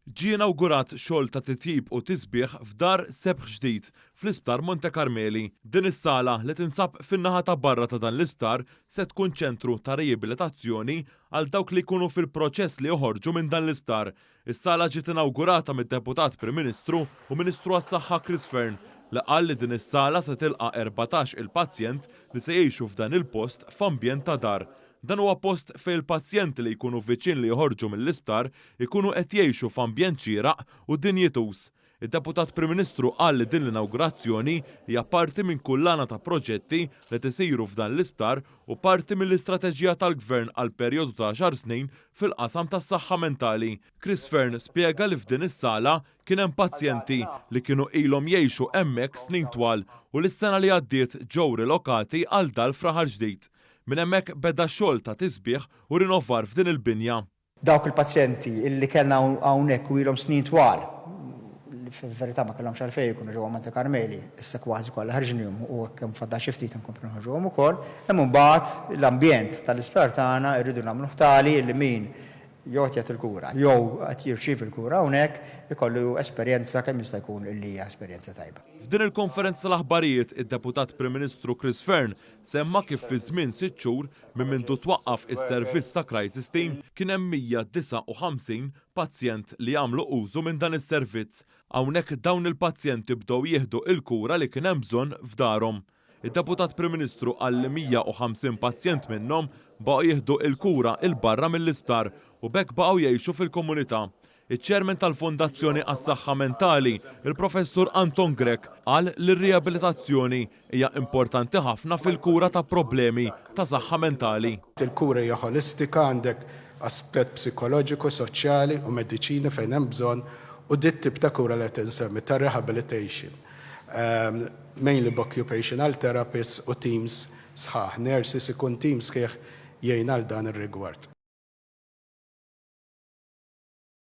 Ġie inawgurat xogħol ta' titjib u tisbiħ f'Dar Sebħ Ġdid fl-Isptar Monte Karmeli. Din is-sala li tinsab fin-naħa ta' barra ta' dan l-isptar se tkun ċentru ta' riabilitazzjoni għal dawk li jkunu fil-proċess li joħorġu minn dan l-isptar. Is-sala ġiet inawgurata mid-Deputat Prim Ministru u Ministru għas-Saħħa Chris Fearne li qal li din is-sala se tilqa' 14 il-pazjent li se jgħixu f'dan il-post f'ambjent ta' dar. Dan huwa post fejn il-pazjenti li jkunu viċin li joħorġu mill-isptar ikunu qed jgħixu f'ambjent xieraq u dinjituż. Id-Deputat Prim Ministru qal li din l-inawgurazzjoni hija parti minn kullana ta' proġetti li qed isiru f'dan l-isptar u parti mill-istrateġija tal-Gvern għal perjodu ta' għaxar snin fil-qasam tas-saħħa mentali. Chris Fearne spjega li f'din is-sala kien hemm pazjenti li kienu ilhom jgħixu hemmhekk snin twal u li s-sena li għaddiet ġew rilokati għal dar f'Raħal Ġdid. Minn hemmhekk beda xogħol ta' tisbiħ u rinnovar f'din il-binja. Dawk il-pazjenti li kellna hawnhekk u ilhom snin twal, li fil-verità ma kellhomx għalfejn ikunu ġewwa Monte Karmeli, issa kważi kollha ħriġnihom u hekk hemm fadal xi ftit inkomplu noħorġuhom ukoll, imma mbagħad l-ambjent tal-isptar tagħna rridu nagħmluh tali li min jew qed jagħti l-kura jew qed jirċievi l-kura hawnhekk ikollu esperjenza kemm jista' jkun li hija esperjenza tajba. F'din il-konferenza tal-aħbarijiet, id-Deputat Prim Ministru Chris Fearne semma kif fi żmien sitt xhur minn mindu twaqqaf is-servizz ta' Crisis Team kien hemm 159 pazjent li għamlu użu minn dan is-servizz. Hawnhekk dawn il-pazjenti bdew jieħdu il-kura li kien hemm bżonn f'darhom. Id-Deputat Prim Ministru qal li 150 pazjent minnhom baqgħu jieħdu il-kura 'il barra mill-isptar u b'hekk baqgħu jgħixu fil-komunità. Iċ-Chairman tal-Fondazzjoni għas-Saħħa Mentali, il-Professur Anton Grech, qal li r-riabilitazzjoni hija importanti ħafna fil-kura ta' problemi ta' saħħa mentali. Il-kura hija ħolistika, għandek aspett psikoloġiku, soċjali u mediċini fejn hemm bżonn u dit-tip ta' kura li qed insemmi ta' rehabilitation. Mainly b'occupational therapists u teams sħaħ, nurses ikun team sħiħ jgħin għal dan ir-rigward.